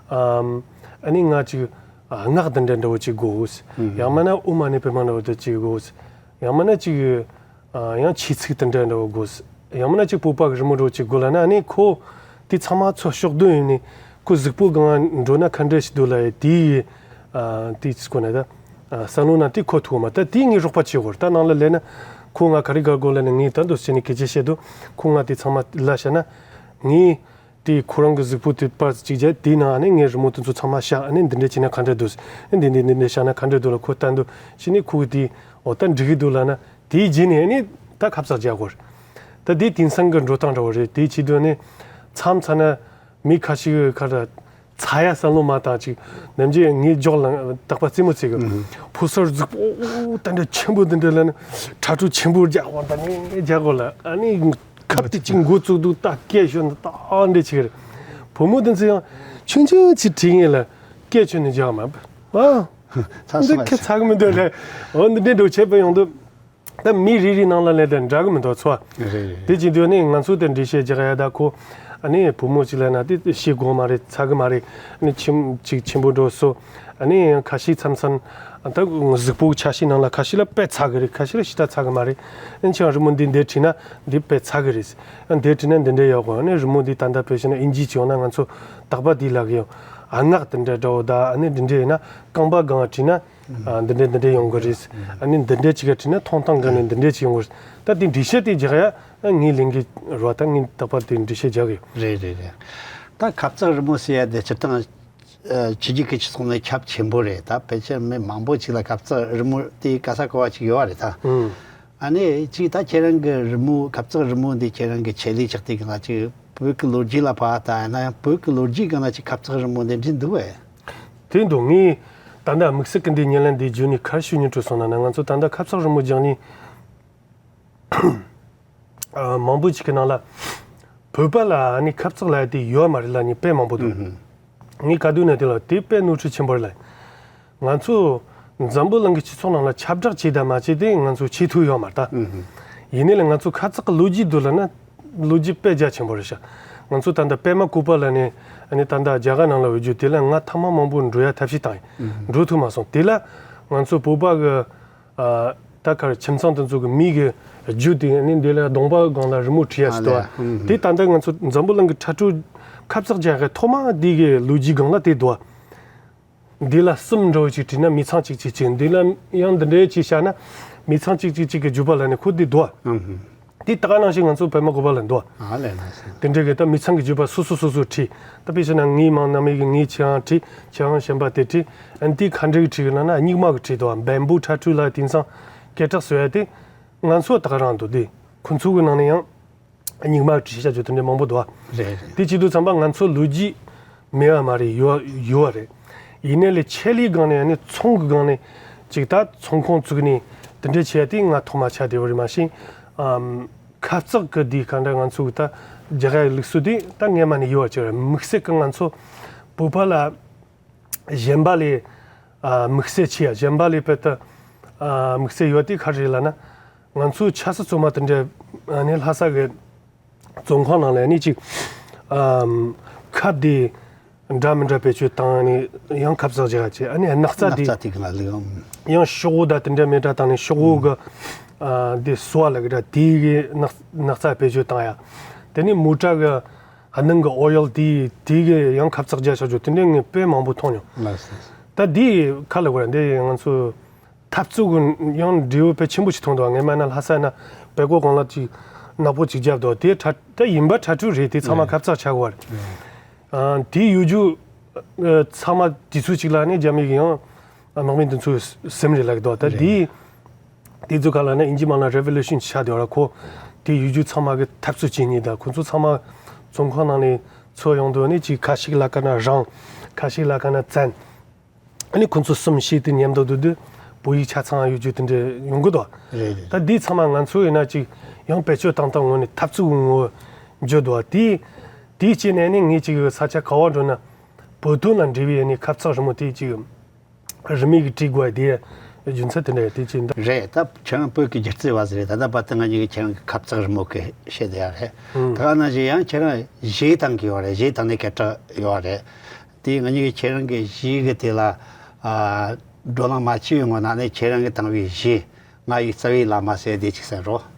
ཨམ། ཨ་ནི་ང་ཅིག་ཨ། སྔགས་འདི་འདྲ་འདྲ་བོ་ཅིག་དགོས། ཨུ། ཡང་མིན་ན་ཨོཾ་མ་ཎི་པདྨེ་འདྲ་བོ་དེ་ཅིག་དགོས། ཡང་མིན་ན་ཅིག་ཨ། ཡང་ཆོས་ཚིག་དེ་འདྲ་འདྲ་བོ་དགོས། ཡང་མིན་ན་ཅིག་བོད་པ་གི་རི་མོ་འདྲ་བོ་ཅིག་དགོས་ལབ་ན། ཨ་ནི་ཁོ་དེ་ཚང་མ་ཚོ་ཕྱོགས་བསྡོམས་ཡིན་ནི། ཁོ་གཟུགས་པོ་སྒང་འགྲོ་ན་ག་འདྲ་ཞིག་འདུག་ལབ་ཡ་དེ་ཡི། ཨ། དེ་ཅིག་གོ་ན་ད། ཨ། བསམ་བློ་ནང་དེ་འཁོར་ཐུབ་མ། ད་དེ་ངས་རོགས་པ་བྱེད་དགོས་རེད། ད་ནང་ལ་སླེབས་ན་ཁོ་ང་ག་རེ་དགའ་དགོས་ལབ་ན། ངས་ད་འདུག་བྱས་ནས་སྐད་ཆ་བཤད་དུས་ཁོ་ང་དེ་ཚང་མ་ལབ་བཞག་ན། ངས། དེ་ཁོ་རང་གི་གཟུགས་པོ་དེ་པར་གཅིག་བྱས། དེའི་ནང་ནས་ངའི་རི་མོ་དེ་ཚོ་ཚང་མ་བཞག་ཨ་ནི་འདི་འདྲ་བྱས་ན་ག་འདྲ་འདུག་འདི་འདི་འདི་འདྲ་བཞག་ན་ག་འདྲ་འདུག་ལབ་ཁོ་བསྟན་དུས། ཕྱི་ནས་ཁོ་གིས་དེ་འོ་ད་འགྲིག་གི་འདུག་ལབ་ན། དེའི་རྗེས་ནས་ཨ་ནི་ད་ཁ་བཙག་རྒྱག་དགོས་རེད། ད་དེ་དེང་སང་གི་འགྲོ་སྟངས་འདྲ་བོ་རེད། དེ་བྱེད་དུས་ཨ་ནི་མཚམས་མཚམས་ན་མི་ཁ་ཤས་ཀྱིས་ཁ་ད་ཚ་ཡ་བསམ་བློ་མ་བཏང་ཅིག་ནམ་རྒྱུན་ངའི་འཇོག་ལ་རྟག་པར་རྩེད་མོ་རྩེ་གི། ཨུ་ཧུ། ཕོ་གསར་གཟུགས་པོ་ཨོ་ད་འདྲ་ཆེན་པོ་འདི་འདྲ་ལབ་ན། ཁྲ་ཁྲོ་ཆེན་པོ་རྒྱག་དགོས། ད་ནི་རྒྱག་དགོས་ལབ། ཨ་ནི། ཁབ་དེ་གཅིག་མགོ་བཙུགས་འདུག་ད་སྐད་ཤོད་ནི་ད་འདྲ་བྱེད་ཀྱི་རེད། བུ་མོ་དེ་ཚོ་ཡང་ཆུང་ཆུང་ཅིག་བྲིས་ངེས་ལ་སྐད་ཆོད་ནས་རྒྱག་མ། ཨ། ཚ་སོང་། འདི་ཁྱད་མཚར་གི་མི་འདུག་ལབ། འོ་འདི་འདྲའི་འགྲོ་བྱེད་པ་ཡོང་དུས། ད་མི་རེ་རེའི་ནང་ལ་ལས་དེ་འདྲ་གི་མི་འདུག་ཚོ། རེད་རེད། དེ་བྱེད་དུས་ནི་ང་ཚོ་དེ་འགྲེལ་བཤད་རྒྱག་ཡ། ད་ཁོ་ཨ་ནི་བུ་མོ་ཅིག་ལབ་ན་དེ་ཤེས་དགོས་མ་རེད། ཚ་གི་མ་རེད། ཨ་ནི་ཁྱིམ་ཅིག་ཆེན་པོ་འགྲོ་སོ། ཨ་ནི་ཡང་ཁ་ཤས་མཚམས་མཚམས་ད་གཟུགས་པོ་ཆ་ཤས་ནང་ལ་ཁ་ཤས་ལ་དཔེ་ཚ་གི་རེད། ཁ་ཤས་ལ་ཞེ་དྲག་ཚ་གི་མ་རེད། ཨ་ནི་ཁྱེད་རང་རི་མོ་འདི་འདིར་བྲིས་ན་འདི་དཔེ་ཚ་གི་རེད། ཨ་འདིར་བྲིས་ན་འདི་འདྲ་ཡག་གོ། ཨ་ནི་རི་མོ་འདི་ད་ལྟ་དཔེ་བྱས་ན་ཨིན་ཇི་བྱས་ན་ང་ཚོ་རྟག་པར་འདི་ལབ་གི་ཡོད། ཨ་སྔགས་འདི་འདྲ་འདྲ་བོ། ད་ཨ་ནི་འདི་འདྲ་ཡིན་ན་རྐང་པ་སྒང་བྲིས་ན་ཨ་འདི་འདྲ་འདི་འདྲ་ཡོང་གི་རེད། ཨ་ནི་འདི་འདྲ་ཅིག་ག་བྲིས་ན་མཐོང་སྟངས་སྒང་ནས་འདི་འདྲ་ཅིག་ཡོང་གི་རེད། ད་འདི་འགྲེལ་བཤད་དེ་རྒྱག་ཡ། ཨ་ངའི་ལས་འགན་རེད་བ། ད་ངས་རྟག་པར་དེ་འགྲེལ་བཤད་རྒྱག་གི་ཡོད། རེད་རེད་རེད། ད་ཁབ་བཙག་རི་མོ་ཟེར་ཡ་དེ་སྤྱིར་བཏང་ཨ་ཕྱི་རྒྱལ་གྱི་སྤྱི་ཚོགས་ནང་ཁྱབ་ཆེན་པོ་རེད། ད་ཕལ་ཆེར་མི་མང་པོ་ཅིག་ལ་ཁབ་བཙག་རི་མོ་དེ་ག་ས་ག་བ་ཅིག་ཡོད་རེད་ད། ཨུམ། ཨ་ནི་ཅིག་ད་ཁྱེད་རང་གི་རི་མོ་ཁབ་བཙག་རི་མོ་འདི་ཁྱེད་རང་གི་ཆེད་ལས་ཆགས་དེ་གང་ལ་ཅིག་བོད་ཀྱི་ལོ་རྒྱུས་ལ་བབ་ད་ཡིན་ན་ཡང་བོད་ཀྱི་ལོ་རྒྱུས་གང་ལ་ཅིག་ཁབ་བཙག་རི་མོ་འདི་འབྲི་འདུག་བས། དེ་འདུག་ངས་ད་ལྟ་དམིགས་བསལ་གྱི་འདི་ཉེ་ལམ་འདི་བརྗོད་ནས་ག་རེ་ཞུ་སྙིང་བྲོ་སོང་ན་ན། ང་ཚོ་ད་ལྟ་ཁབ་བཙག་རི་མོ་རྒྱག་ནི། ཨ། མང་པོ་ཅིག་གི་ནང་ལ་བོད་པ་ལ་ཨ་ནི་ཁབ་བཙག་ལབ་ཡ་དེ་ཡོད་མ་རེད་ལབ་མཁན་དཔེ་མང་པོ་འདུག་ངས་ག་དུས་ནས་དེ་ལ་དེ་དཔེ་ནོར་འཁྲུལ་ཆེན་པོ་རེད་ལབ། ང་ཚོ་འཛམ་བུ་གླིང་གི་སྤྱི་ཚོགས་ནང་ལ་ཁྱབ་བསྒྲགས་བྱས་དང་མ་བྱས་དེ་ང་ཚོ་བྱེད་ཐུབ་ཡོད་མ་རེད་ད། ཡིན་ནའི་ལས་ང་ཚོ་ཁབ་བཙག་གི་ལོ་རྒྱུས་འདུག་ལབ་ན་ལོ་རྒྱུས་དཔེ་རྒྱ་ཆེན་པོ་རེད་ཤག་ང་ཚོ་ད་ལྟ་པདྨ་བཀོད་པ་ལབ་ནས་ཨ་ནི་ད་ལྟ་རྒྱ་གར་ནང་ལ་འོས་བསྡུ་དེ་ལ་ང་ཐེངས་མ་མང་པོ་འགྲོ་ཡ་ཐབས་ཤེས་བཏང་ཡིན། འགྲོ་ཐུབ་མ་སོང་། དེ་ལ་ང་ཚོ་བོད་པ་གི་ཨ། ད་ག་རེ་ཁྱིམ་ཚང་དེ་ཚོ་གི་མི་གི་རྒྱུ་དེ་ནི་འདི་ལ་གདོང་པ་སྒང་ལ་རི་མོ་བྲིས་ཡ་ཞིག་འདུག་བ། དེ་ད་ལྟ་ང་ཚོ་འཛམ་བུ་གླིང་གི་ཁྲ་ཁྲོ་ཁབ་བཙག་རྒྱག་གི་ཐོག་མ་འདི་གི་ལོ་རྒྱུས་སྒང་ལ་དེ་འདུག་བ། འདི་ལ་གསུམ་འདྲ་བོ་ཅིག་བྲིས་ན་མི་ཚང་གཅིག་གཅིག་གཅིག་འདི་ལ་ཡང་འདི་འདྲའི་ཅིག་བཞག་ན་མི་ཚང་གཅིག་གཅིག་གཅིག་གི་བརྗོད་པ་ལ་ནི་ཁོ་འདི་འདུག་བ། དེ་ད་ག་ནང་བཞིན་ང་ཚོ་པདྨ་བཀོད་པ་ལ་འདུག་བ། ཨ་ལས་ལ་སོ། དེ་འདྲ་གི་ད་མི་ཚང་གི་བརྗོད་པ་སོ་སོ་སོ་སོ་བྲིས། ད་དཔེ་བྱས་ན་ངའི་མིང་ནམ་ཡིག་གི་ངའི་ཁྱེད་རང་བྲིས། ཁྱེད་རང་གཞན་པ་དེ་བྲིས། ཨ་ནི་དེ་ག་འདྲ་གི་བྲིས་གི་ལབ་ན་རྙིང་མ་གི་བྲིས་འདུག་བ། བེམ་བུ་ཁྲ་ཁྲོ་ལ་དེང་སང་སྐད་གྲགས་བཟོ་ཡ་དེ་ང་ཚོ་ད་ག་རང་འདུག་དེ་ཁོ་ཚོ་གི་ནང་ནས་ཡང་རྙིང་མ་གི་བྲིས་བྱ་རྒྱུ་དེ་འདྲ་མང་པོ་འདུག་བ། རེད་རེད། དེ་བྱེད་དུས་ཙམ་པ་ང་ཚོ་ལོ་རྒྱུས་མེད་པ་མ་རེད། ཡོད་ཡོད་པ་རེད། ཡིན་ནའི་ལས་ཆེད་ལས་སྒང་ནས་ཨ་ནི་ཚོང་གི་སྒང་ནས་ཅིག་ད་ཚོང་ཁང་བཙུགས་ནས་དེ་འདྲ་བྱས་ཏེ་ང་ཐོག་མ་ཆགས་བསྡད་པ་རེད། མ་གཞི་ཨམ་ཁ་བཙག་གི་དེ་ག་འདྲ་ང་ཚོ་གི་ད་རྒྱག་ཡ་ལུགས་སྲོལ་དེ་ད་སྔས་མ་ནས་ཡོད་པ་ཅིག་རེད། དམིགས་བསལ་གི་ང་ཚོ་བོད་པ་ལ་གཞན་པ་ལས་ཨ་དམིགས་བསལ་ཆེ་ཡ། གཞན་པ་ལས་དཔེ་ད་ཨ་དམིགས་བསལ་ཡོད་དེ་ག་རེ་རེད་ལབ་ན། ང་ཚོ་ཆབ་སྲིད་བཙོན་མ་དེ་འདྲ་ཨ་ནི་ལྷ་ས་གི་བཙོན་ཁང་ནང་ལ་ནི་ཅིག་ཨམ་ཁབ་དེ་འདྲ་མི་འདྲ་བེད་སྤྱོད་བཏང་ནི་ཡང་ཁབ་བཙག་བྱེད་ཡ་བྱས། ཨ་ནི་སྣག་ཚ་དེ་སྣག་ཚ་དེ་ག་ལ་ལུས། ཡང་ཤོག་བུ་དང་དེ་འདྲ་མི་འདྲ་བཏང་ནི་ཤོག་བུ་གི་ཨ་དེ་སོ་བ་ལ་གི་འདྲ་དེ་གི་སྣག་སྣག་ཚ་བེད་སྤྱོད་བཏང་ཡ། དེ་ནི་མོ་ཊ་གི་ཨ་ནང་གི་ཨོ་ཡལ་དེ་དེ་གི་ཡང་ཁབ་བཙག་བྱེད་ཡ་ཆགས་རྒྱུ་དེ་འདྲ་ངས་དཔེ་མང་པོ་མཐོང་མྱོང་། ལགས་སོ། ད་དེ་ག་ལ་གོ་ར་འདི་ང་ཚོ་འཐབ་རྩོད་ཀྱི་ཡང་འབྲས་བུ་དཔེ་ཆེན་པོ་ཞིག་མཐོང་འདུག་ངས་མ་ན་ལྷ་ས་ན་པད་ཀོ་གང་ལ་ཅིག་ནག་པོ་ཅིག་བརྒྱབ་འདུག་དེ་ཁྲ་ད་ཡིན་པ་ཁྲ་ཁྲུ་རེད། དེ་ཚང་མ་ཁབ་བཙག་ཆགས་དགོས་པ་རེད། ཨ། དེའི་ཡུལ་རྒྱུ་ཨ་ཚང་མ་དུས་ཚོད་གཅིག་ལ་ནི་རྒྱ་མི་གི་ཡང་དམག་མི་འདི་ཚོའི་སེམས་རེད་ལབ་ཀྱི་འདུག་ད་རེད། དེའི་དེ་ཚོ་ག་ལ་ནི་ཨིན་ཇི་མ་ལ་རེ་ཝོ་ལུ་ཤན་ཆགས་བསྡད་ཡོད་ར། ཁོ་དེའི་ཡུལ་རྒྱུ་ཚང་མ་གི་འཐབ་རྩོད་བྱེད་ཉེན། ད་ཁོ་ཚོ་ཚང་མ་བཙོན་ཁང་ནང་ནས་ཚུར་ཡོང་དུས་ནི་ཅིག་ཁ་ཤས་ལ་ཀ་ན་རང་། ཁ་ཤས་ལ་ཀ་ན་བཙན། ཨ་ནི་ཁོ་ཚོ་གསུམ་ཞིག་དེ་མཉམ་དུ་སྡོད་དུས་བོད་ཡིག་ཆ་ཚང་ཡོད་རྒྱུ་དེ་འདྲ་ཡོང་གི་འདུག་རེད་རེད། ད་འདི་ཚང་མ་ང་ཚོ་ཡིན་ན་ཅིག་ཡང་བེད་སྤྱོད་བཏང་སྟངས་ངོས་ནས་འཐབ་རྩོད་ངོ་བོ་བརྗོད་འདུག་དེ་དེའི་རྐྱེན་ནས་ནི་ངས་ཅིག་ས་ཆ་ག་བ་འགྲོ་ན་བོད་དོན་ལ་འབྲེལ་བའི་ནི་ཁ་ཚག་རི་མོ་དེ་ཅིག་རི་མོ་གི་བྲིས་དགོས་དེ་རྒྱུ་མཚན་དེ་འདྲ་དེ་ཅིག་འདུག་རེད། ད་ཁྱེད་རང་བོད་ཀྱི་སྒྱུ་རྩལ་བ་ཟིག་རེད། ད་ལྟ་བར་དུ་ང་གཉིས་ཀྱིས་ཁྱེད་རང་གི་ཁ་ཚག་རི་མོ་གི་བཤད་བསྡད་ཡ་རེད། ད་ག་ནང་བཞིན་ཡང་ཁྱེད་རང་གཞས་བཏང་གི་ཡོད་རེད། གཞས་བཏང་ནས་སྐད་གྲགས་ཡོད་རེད། དེ་ང་གཉིས་ཀྱིས་ཁྱེད་རང་གི་གཞས་ཀྱི་དེ་ལ་ཨ་བགྲོ་གླེང་མ་བྱས་པའི་ངོ་ན་ནས་ཁྱེད་རང་གིས་བཏང་བའི་གཞས། ང་ཡི་རྩ་བའི་བླ་མ་ཟེར་དེ་ཅིག་གསན་རོགས།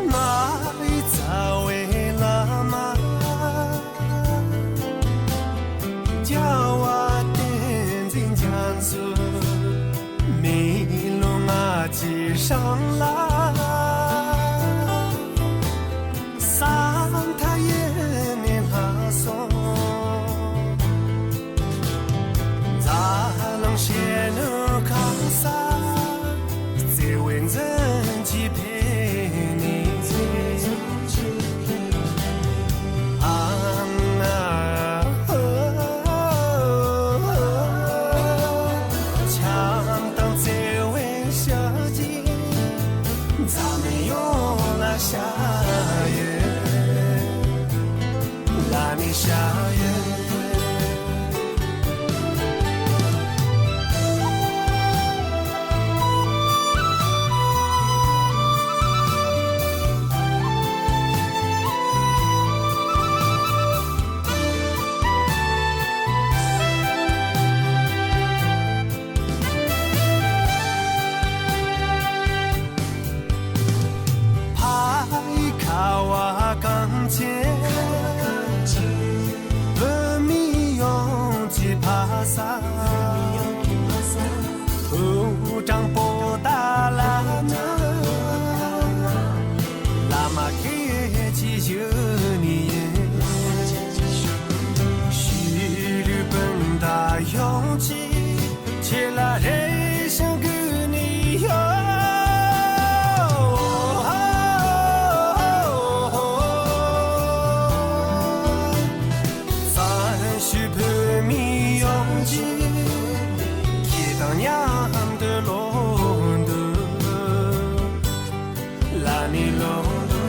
ང་ཡི་རྩ་བའི་བླ་མ། རྒྱལ་བ་བསྟན་འཛིན་རྒྱ་མཚོ། མི་ལོ་ལྔ་བཅུའི་སྲང་ལ། ས་མཐའ་ཡས་ནས་ལྷག་སོང་། འཛམ་གླིང་ཤེས་ནུ་ཁང་ས། བརྩེ་བའི་འཛིན་གྱིས་ཕེབས་ནས། ཨང་ཨ་ཧོ། བྱམས་དང་བརྩེ་བའི་ཞལ་གྱིས། འཛམ་གླིང་ཡོངས་ལ་ཞལ་ཡོད། ལ་ནི་ཞལ་ཡོད། ཕ་ཡི་ཁ་བ་གངས་ཅན། བོད་མི་ཡོངས་ཀྱི་ཕ་ས། ཕོ་བྲང་པོ་ཏཱ་ལ་ན། བླ་མ་སྐད་ཅིག་ཞུ་ནི་ཡིན། ཤེས་རིག་སྤུན་ཟླ་ཡོངས་ཀྱིས། ཁྱེད་ལ་རེ་ཞིག་གུས་ནས་ཡོད། བཙན་བྱོལ་བོད་མི་ཡོངས་ཀྱིས། ཁྱེད་དང་མཉམ་དུ་ལོག་འདུག་ལ་ནི་ལོག་འདུག་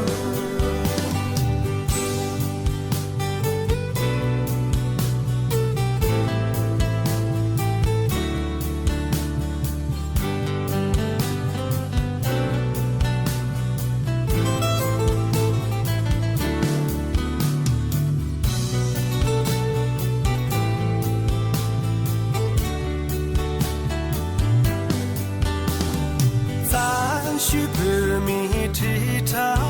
བཙན་བྱོལ་བོད་མིའི་ཁྲི་ཕྲག་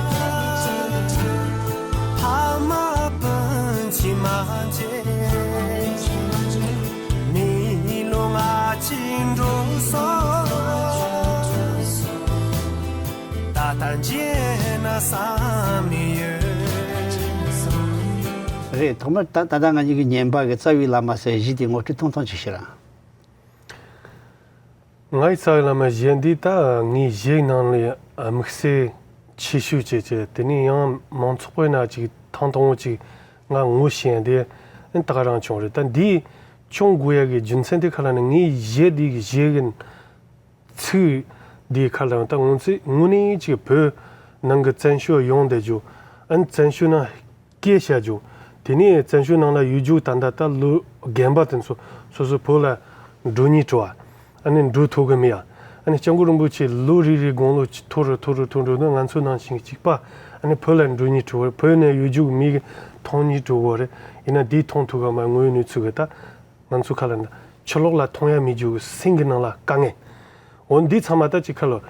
ཕ་མ་སྤུན་མཆེད་མ་མཇལ། མི་ལོ་ལྔ་བཅུ་འགྲོ་སོང་། ད་ལྟ་མཇལ་ན་བསམ་ནས་ཡོད། རེད། ཐོག་མར་ད་ད་ལྟ་ང་གཉིས་ཀྱི་བརྙན་པར་གྱི་རྩ་བའི་བླ་མ་ཟེར་གཞས་དེ་ངོ་སྤྲོད་ཐུང་ཐུང་ཅིག་བྱེད་ར། ང་ཡི་རྩ་བའི་བླ་མ་གཞས་འདི་ད་ངའི་གཞས་ནང་ལས་དམིགས་བསལ་ཆེ་ཤོས་བྱས་བྱས། དེ་ནས་ཡང་མང་ཚོགས་པའི་ནང་ཅིག་ཐེངས་དང་པོ་ཅིག་ང་ངོ་ཤེས་ཡ་དེ་ད་ག་རང་བྱུང་རེད། ད་འདི་བྱུང་དགོས་ཡ་གི་རྒྱུ་མཚན་དེ་ག་ལ་ནི་ངའི་གཞས་འདི་གི་གཞས་གི་ཚིག་འདི་ག་ལ་ད་ངོ་ཚིག་དངོས་གནས་ཅིག་བོད་ནང་གི་བཙན་བྱོལ་ཡོང་བསྡད་རྒྱུ། ཨ་ནི་བཙན་བྱོལ་ནང་སྐད་བཤད་རྒྱུ། དེ་ནས་བཙན་བྱོལ་ནང་ལ་ཡུལ་རྒྱུག་ད་ལྟ་ད་ལོ་རྒན་པ་དེ་ཚོ་སོ་སོ་བོད་ལ་འགྲོ་སྙིང་བྲོ་བ། ཨ་ནི་འགྲོ་ཐུབ་གི་མེད་ཡ། ཨ་ནི་སྐྱབས་མགོན་རིན་པོ་ཆེ་ལོ་རེ་རེ་དགུང་ལོ་མཐོ་རུ་མཐོ་རུ་མཐོ་རུ་འགྲོ་དུས་ང་ཚོ་ནང་བཞིན་གཅིག་པ་ཨ་ནི་བོད་ལ་འགྲོ་སྙིང་བྲོ་བ་རེད། བོད་ནས་ཡུལ་རྒྱུག་མི་གི་མཐོང་སྙིང་བྲོ་བ་རེད། ཡིན་ན་འདི་མཐོང་ཐུབ་ག་མ་དངོས་ཡོད་གནས་ཚུལ་གི་ད་ང་ཚོ་ཁ་ལ་འདི་ཕྱི་ལོགས་ལ་མཐོང་ཡ་མེད་རྒྱུ་གི་སེམས་གི་ནང་ལ་དཀའ་ངལ། འོ་འདི་ཚང་མ་ད་ཅིག་ཁ་ལོ་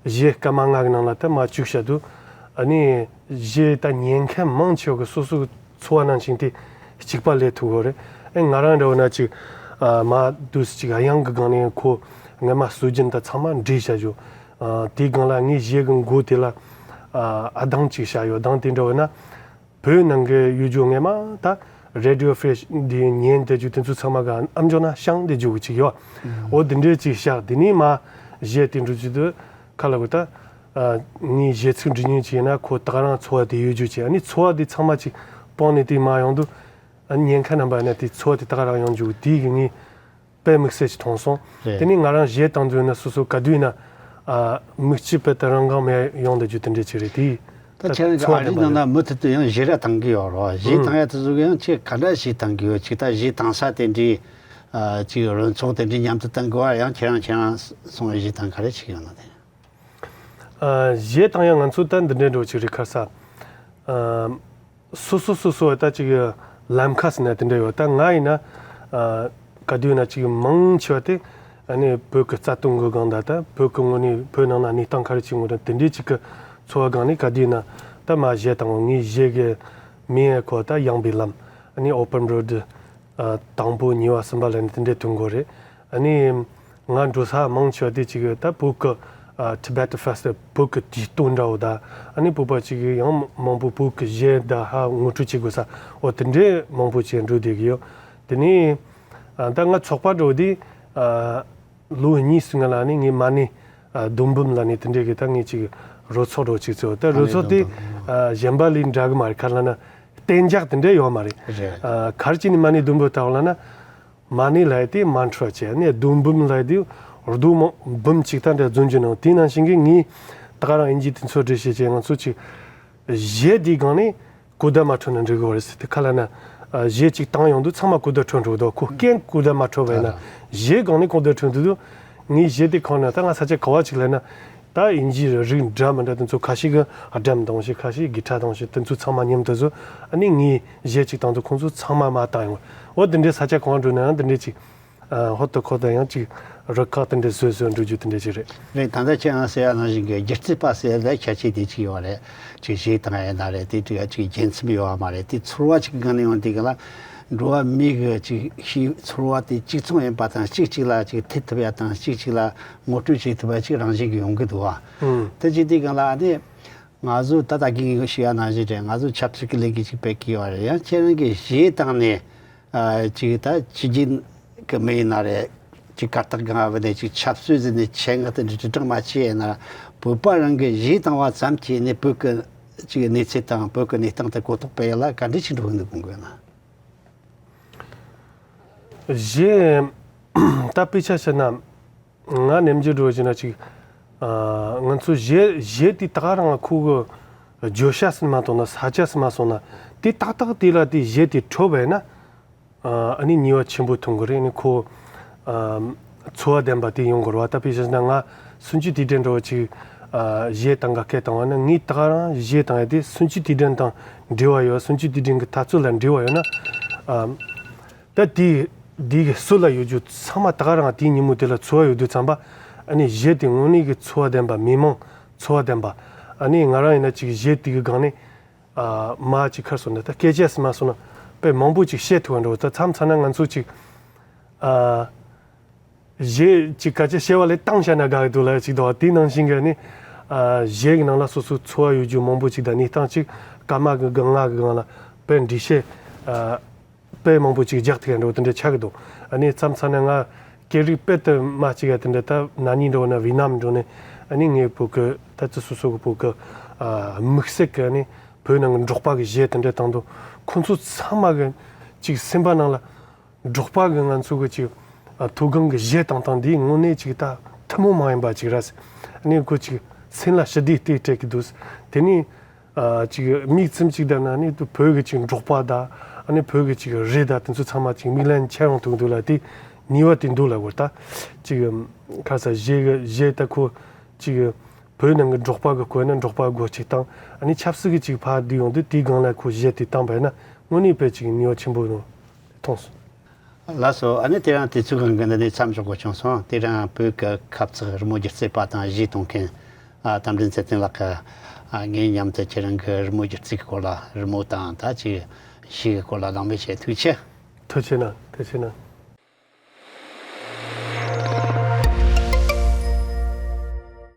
གཞས་སྐར་མ་ལྔ་གི་ནང་ལ་ད་མ་བཅུག་བྱ་དུས། ཨ་ནི་གཞས་ད་ཉན་མཁན་མང་ཆེ་བ་གི་སོ་སོ་གི་འཚོ་བ་ནང་བཞིན་དེ་གཅིག་པ་ལས་ཐུབ་གོ་རེད། ཨེ་ང་རང་འདྲ་བོ་ན་ཅིག་ཨ་མ་དུས་ཅིག་དབྱངས་གི་སྒང་ནས་ཁོ་ངས་མ་སྲོལ་རྒྱུན་ད་ཚང་མ་འདྲེས་བྱ་རྒྱུ། ཨ་དེའི་སྒང་ལ་ངའི་གཞས་གི་མགོ་དེ་ལ་ཨ་ཨ་དང་ཅིག་བྱ་ཡོད། དང་དེ་འདྲ་བོ་ན། བོད་ནང་གི་ཡུལ་ལྗོངས་ངས་མ་ད་Radio Fresh འདི་ཉན་བསྡད་རྒྱུ་དེ་ཚོ་ཚང་མ་ག་ཨམ་ཅོག་ན་ཤང་བསྡད་རྒྱུ་གི་ཅིག་ཡོད། འོ་དེ་འདྲའི་ཅིག་ཤག་དེ་ནས་མ་གཞས་དེ་འགྲོ་རྒྱུ་དུ་ཁ་ལ་གོ་ད། ངའི་གཞས་ཚིག་འབྲི་ཉན་ཅིག་ཡིན་ན་ཁོ་ད་ག་རང་འཚོ་བ་དེ་ཡོད་རྒྱུ་ཅིག་ཨ་ནི་འཚོ་བ་དེ་ཚང་མ་ཅིག་སྤངས་ནས་དེ་མ་ཡོང་དུ། ཨ་ནི་ཉན་མཁན་རྣམ་པ་ན་དེ་འཚོ་བ་དེ་ད་ག་རང་ཡོང་རྒྱུ་དེ་གི་ངའི་དཔེ་དམིགས་བསལ་ཞིག་མཐོང་སོང་། རེད། དེ་ནས་ང་རང་གཞས་བཏང་དུས་ན་སོ་སོ་ག་དུས་ན་ཨ་མིག་ལྕེ་དཔེ་ལྟ་རང་གང་མེད་ཡོང་བསྡད་རྒྱུ་དེ་འདྲས་ཅིག་རེད་དེ། ད་ད་ཁྱེད་རང་གི་འཚོ་བ་ཨ་རི་རྣམ་པ་ནང་ན་མུ་མཐུད་དུ་ཡང་གཞས་ར་བཏང་གི་ཡོད་རོ། གཞས་ཨུ་བཏང་ཡ་དེ་ཚོ་གི་ཡང་ཁྱེད་ག་འདྲ་གཞས་བཏང་གི་ཡོད། ཅིག་ད་གཞས་བཏང་ས་དེ་འདྲའི་ཨ་ཅིག་རོལ་ཚོགས་དེ་འདྲའི་མཉམ་དུ་བཏང་གི་བ། ཡང་ཁྱེད་རང་ཁྱེད་རང་སོང་བའི་གཞས་བཏང་ག་རེ་ཅིག་ཡོད་ན་དེ། ཨ་གཞས་བཏང་ཡ་ང་ཚོ་ད་འདི་འདྲས་འགྲོ་ཅིག་རེད་ཁ་ས། ཨ། སོ་སོ་སོ་སོ་ད་ཅིག་ལམ་ཁ་ཟེར་ན་དེ་འདྲ་ཡོད། ད་ང་ཡིན་ན་ཨ་ག་དུས་ན་ཅིག་མང་ཆེ་བ་དེ་ཨ་ནི་བོད་ཀྱི་རྩ་དོན་གྱི་སྒང་ད་ད་བོད་ཀྱི་ངོས་ནས་བོད་ནང་ན་གནས་སྟངས་ག་རེ་ཅིག་ངོ་ད་དེ་འདྲའི་ཅིག་གི་འཚོ་བ་སྒང་ནས་ག་དུས་ན་ད་མ་གཞས་བཏང་བ། ངའི་གཞས་ཀྱི་མིང་ཡང་ཁོ་ད་ཡངས་པའི་ལམ། ཨ་ནི་Open Road། ཨ་དང་པོ་གཉིས་པ་གསུམ་པ་ལ་ནི་དེ་འདྲའི་ཐོན་གོ་རེད། ཨ་ནི་ང་འགྲོ་ས་མང་ཆེ་བ་དེ་ཅིག་ད་བོད་ཀྱི་ཨ་Tibet Festival བོད་ཀྱི་དུས་སྟོན་འདྲ་བོ་ད། ཨ་ནི་བོད་པ་ཅིག་ཡང་མང་པོ་བོད་ཀྱི་གཞས་ད་ཧ་ངོ་སྤྲོད་བྱེད་དགོས་ས་འོ་དེ་འདྲའི་མང་པོ་ཅིག་འགྲོ་བསྡད་ཀྱི་ཡོད། དེ་ནས་ཨ་ད་ང་ཚོགས་པ་འགྲོ་དེ་ཨ་ལོ་གཉིས་སྔོན་ལ་ནི་ངའི་མ་ཎི་ཨ་རྡོ་འབུམ་ལ་ནི་དེ་འདྲའི་གི་ད་ངའི་ཅིག་རོལ་ཚོགས་འགྲོ་ཅིག་ཚོ་ད་རོལ་ཚོགས་དེ་ཨ་གཞན་པ་ལས་འདྲ་གི་མ་རེད། ག་རེ་ལབ་ན་གཏན་འཇགས་དེ་འདྲ་ཡོད་མ་རེད། རེད། ཨ་ག་རེ་བྱས་ནས་མ་ཎི་རྡོ་འབུམ་བཏང་བ་ལབ་ན། མ་ཎི་ལབ་ཡ་དེ་mantra བྱས་ནས་རྡོ་འབུམ་ལབ་ཡ་དེ་རྡོ་མ་འབུམ་གཅིག་ད་འདྲ་རྫོང་རྒྱུ་ནང་དེ་ནང་བཞིན་གྱི་ངས་ད་ག་རང་དབྱིན་ཇིའི་དེ་ཚོ་འབྲི་བྱེད་ཅེས་ང་ཚོ་ཅིག་གཞས་དེའི་སྒང་ནས་གོ་བརྡ་མ་འཕྲོད་ན་འགྲིག་གི་བ་རེད་ཟེར་ཏེ་ཁ་ལ་ན། གཞས་གཅིག་བཏང་ཡོང་དུས་ཚང་མ་གོ་བརྡ་འཕྲོད་འགྲོ་གི་འདུག་ཁོ་སྐད་གོ་བརྡ་མ་འཕྲོད་པ་ཡིན་ན་གཞས་སྒང་ནས་གོ་བརྡ་འཕྲོད་འདུག་ངས་གཞས་དེ་གང་ན་ད་ང་ས་ཆ་ག་བ་ཅིག་ལ་ན། ད་དབྱིན་ཇིའི་རིགས་འདྲ་མི་འདྲ་དེ་ཚོ་ཁ་ཤས་ཀྱིས་ཨ་ཌམ་བཏང་ཤག་ཁ་ཤས་གི་ཊར་བཏང་ཤག་དེ་ཚོ་ཚང་མ་མཉམ་དུ་བཟོས། ཨ་ནི་ངས་གཞས་གཅིག་བཏང་དུས་ཁོང་ཚོ་ཚང་མ་མར་བཏང་ཡོང་། འོ་དེ་འདྲའི་ས་ཆ་གང་འགྲོ་ན་ཡང་དེ་འདྲའི་ཅིག་ཨ་ཧོ་ཏོ་ཁོ་ད་ཡང་ཅིག་རུ་ཁག་དེ་འདྲའི་བཟོས་བཟོས་འགྲོ་རྒྱུ་དེ་འདྲ་ཅིག་རེད། རེད། ད་ལྟ་ཁྱེད་རང་ཟེར་ཡ་ནང་བཞིན་གྱི་སྒྱུ་རྩལ་པ་ཟེར་ཡ་ལ་ཁྱད་ཆོས་དེ་ཅིག་ཡོད་རེད། ཅིག་གཞས་བཏང་ཡ་ན་རེད། དེ་ཅིག་ཅིག་རྒྱལ་མཚམས་ཡོད་བ་མ་རེད། དེ་ཚོར་བ་ཅིག་གི་སྒང་ནས་ཡོང་དུས་ག་ལ། འགྲོ་བ་མི་གི་ཅིག་ཤེས་ཚོར་བ་དེ་གཅིག་མཚུངས་ཡིན་པ་དང་། གཅིག་གཅིག་ལ་ཅིག་ཐུག་ཐུབ་ཡ་དང་། གཅིག་གཅིག་ལ་ངོ་སྤྲོད་བྱེད་ཐུབ་པ་ཅིག་རང་བཞིན་གྱིས་ཡོང་གི་འདུག་བ། ཨང་། དེ་བྱེད་དུས་སྒང་ལ་ཨ་ནི་ང་ཚོ་ད་ལྟ་གིན་ཞུ་ཡ་ནང་བཞིན་རེད། ང་ཚོ་ཆབ་སྲིད་ཀྱི་ལས་འགུལ་ཅིག་སྤེལ་གི་ཡོད་རེད། ཡང་ཁྱེད་རང་གིས་གཞས་བཏང་ནས་ཨ་ཅིག་ད་ཕྱི་རྒྱལ་གི་མི་ཡིན་ན་རེད། ཅིག་གར་སྟེགས་སྒང་བུད་ནས་ཅིག་ཆབ་སྲིད་ཟེར་ནས་ཆེད་མངགས་དེ་འདྲ་དྲིལ་བསྒྲགས་མ་བྱས་ཡིན་ན། བོད་པ་རང་གིས་གཞས་བཏང་བ་ཙམ་གྱིས་ནི་བོད་ཀྱི་ཅིག་གནས་ཚུལ་དང་བོད་ཀྱི་གནས་སྟངས་དེ་གོ་རྟོགས་སྤེལ་ཡ་ལ་ག་འདྲ་ཞིག་འགྲོ་གི་འདུག་དགོངས་དགོས་ན། གཞས་ད་དཔེ་ཆ་བཤད་ན། ང་ནེམ་རྒྱུ་འགྲོ་བཞིན་ན་ཅིག་ཨ་ང་ཚོ་གཞས་གཞས་དེ་ད་ག་རང་ཁོ་གི་བརྗོད་བྱ་ཟིན་མ་ཐོན་ན། ས་ཆ་ཟིན་མ་སོང་ན། དེ་ཏག་ཏག་དེ་ལ་དེ་གཞས་དེ་འཕྲོད་པས་ན། ཨ་ནི་ནུས་པ་ཆེན་པོ་ཐོན་གི་རེད། ཨ་ནི་ཁོ་ཨ་འཚོ་བ་ལྡན་པ་དེ་ཡོང་གི་རེད་བ། ད་དཔེ་བཞག་ན་ང་སུམ་ཅུ་དུས་དྲན་འགྲོ་བ་ཅིག་ཨ་གཞས་བཏང་ག་སྐད་བཏང་བ་ན། ངས་ད་ག་རང་གཞས་བཏང་ཡ་དེ་སུམ་ཅུ་དུས་དྲན་དང་འབྲེལ་བ་ཡོད། སུམ་ཅུ་དུས་དྲན་གི་འཐབ་རྩོད་ལ་འབྲེལ་བ་ཡོད་ན། ཨ། ད་དེའི་དེའི་སྲོལ་ལ་ཡོད་རྒྱུ་ཚང་མ་ད་ག་རང་དེའི་ཉིན་མོ་དེ་ལ་འཚོ་བ་ཡོད་དུས་ཙམ་པ། ཨ་ནི་གཞས་དེ་དངོས་གནས་ཀྱི་འཚོ་བ་ལྡན་པ། མི་མང་འཚོ་བ་ལྡན་པ། ཨ་ནི་ང་རང་ཡིན་ན་ཅིག་གཞས་དེ་གི་སྒང་ནས་ཨ་མ་ཅིག་ཁར་སོང་ན་ད་སྐད་ཆ་ཟིན་མ་སོང་ན་དཔེ་མང་པོ་ཅིག་བཤད་ཐུབ་པ་འདྲ་བོ། ད་མཚམས་མཚམས་ན་ང་ཚོ་ཅིག་ཨ་གཞས་ཅིག་སྐད་ཆ་བཤད་པ་ལས་བཏང་བཞག་ན་དགའ་གི་འདུག་ལ་ཅིག་འདུག་བ། དེ་ནང་བཞིན་གྱི་ཨ་ནི་ཨ་གཞས་ཀྱི་ནང་ལ་སོ་སོའི་འཚོ་བ་ཡོད་རྒྱུ་མང་པོ་ཅིག་དང་གནས་སྟངས་ཅིག་སྐར་མ་གི་སྒང་ལྔ་གི་སྒང་ལ་དཔེ་འགྲེལ་བཤད་ཨ། དཔེ་མང་པོ་ཅིག་རྒྱག་ཐུབ་ཡ་འདྲ་བོ་དེ་འདྲ་ཆགས་ཀྱི་འདུག་ཨ་ནི་མཚམས་མཚམས་ན་ང་སྐད་རིགས་དཔེ་དེ་མ་གཅིག་ཡ་དེ་འདྲ་ད་ན་ནིང་འགྲོ་ན་ཝི་ནམ་འགྲོ་ནས། ཨ་ནི་ངའི་བོད་ཀྱི་ད་ཅི་སོ་སོ་གི་བོད་ཀྱི་ཨ་དམིགས་བསལ་གྱི་ཨ་ནི་བོད་ནང་གི་འབྲོག་པ་གི་གཞས་དེ་འདྲ་བཏང་དུས། ཁོང་ཚོ་ཚང་མ་གི་ཅིག་སེམས་པ་ནང་ལ་འབྲོག་པ་གི་ང་ཚོ་གི་ཅིག་ཨ་མཐོ་སྒང་གི་གཞས་བཏང་སྟངས་འདི་དངོས་གནས་ཅིག་ད་ཐུན་མོང་མ་ཡིན་པ་ཅིག་རེད། ཨ་ནི་ཁོ་ཅིག་སེམས་ལ་ཞི་བདེ་སྟེར་སྤྲད་ཀྱི་འདུག་དེ་ནི། ཨ་ཅིག་མིག་ཙམ་ཅིག་བལྟས་ན་ནི་བོད་ཀྱི་ཅིག་འབྲོག་པ་དང་། ཨ་ནི་བོད་ཀྱི་ཅིག་རི་དང་དེ་ཚོ་ཚང་མ་ཅིག་མིག་ལམ་འཆར་ཡོང་ཐུབ་འདུག་ལ། དེ་ནུས་པ་དེ་འདུག་ལ་གོ། ད་ཅིག་ཁ་ས་གཞས་གཞས་ད་ཁོ་ཅིག་བོད་ནང་གི་འབྲོག་པ་གི་སྐོར་ན་འབྲོག་པ་སྒོ་ཅིག་དང་། ཨ་ནི་ཆབ་སྲིད་ཀྱི་ཅིག་ཕར་བསྡུས་ཡོང་དུས་དེའི་སྒང་ལ་ཁོ་གཞས་དེ་བཏང་པ་ཡིན་ན་དངོས་གནས་དཔེ་ཅིག་ནུས་པ་ཆེན་པོ་མཐོང་སོང་། ལགས་སོ། ཨ་ནི་དེ་རིང་དུས་ཚོད་གང་གི་འདི་ནས་མཚམས་འཇོག་དགོས་བྱུང་སོང་། དེ་རིང་བོད་ཀྱི་ཁ་བརྩེགས་རི་མོ་སྒྱུ་རྩལ་པ་དང་གཞས་གཏོང་མཁན་ཨ་རྟ་མགྲིན་ཚེ་བརྟན་ལགས་ཀྱིས་ཨ་ངའི་མཉམ་དུ་ཁྱེད་རང་གི་རི་མོ་སྒྱུ་རྩལ་གྱི་སྐོར་ལ། རི་མོ་དང་ད་ཅིག་གཞས་ཀྱི་སྐོར་ལ་གླེང་མོལ་བྱས། ཐུགས་རྗེ་ཆེ། ཐུགས་རྗེ་གནང་། ཐུགས་རྗེ་གནང་།